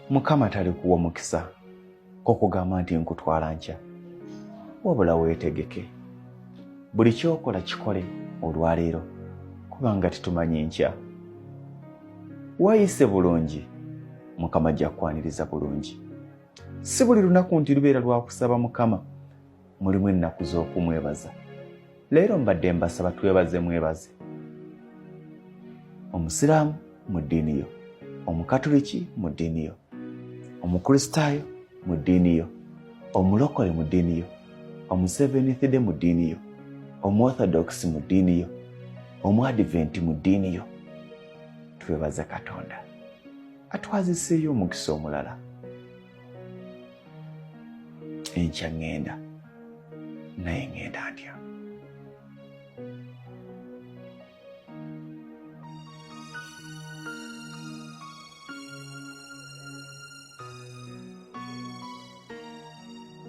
Mukama talikuwa mukisa kokugamba nti nkutwala nkya, wabula weetegeke. Buli kyokola kikole olwaleero, kubanga tetumanyi nkya. Wayise bulungi, Mukama ajja kukwaniriza bulungi. Si buli lunaku nti lubeera lwakusaba Mukama, mulimu ennaku z'okumwebaza. Leero mbadde mbasaba twebaze mwebaze. Omusiraamu mu ddiini yo, Omukatuliki mu ddiini yo, Omukristaayo mu ddiini yo, Omulokole mu ddiini yo, Omusevenithide mu ddiini yo, Omuorthodox mu ddiini yo, Omuadiventi mu ddiini yo, twebaze Katonda atwaziseeyo omukisa omulala. Enkya ŋŋenda, naye ŋŋenda ntya?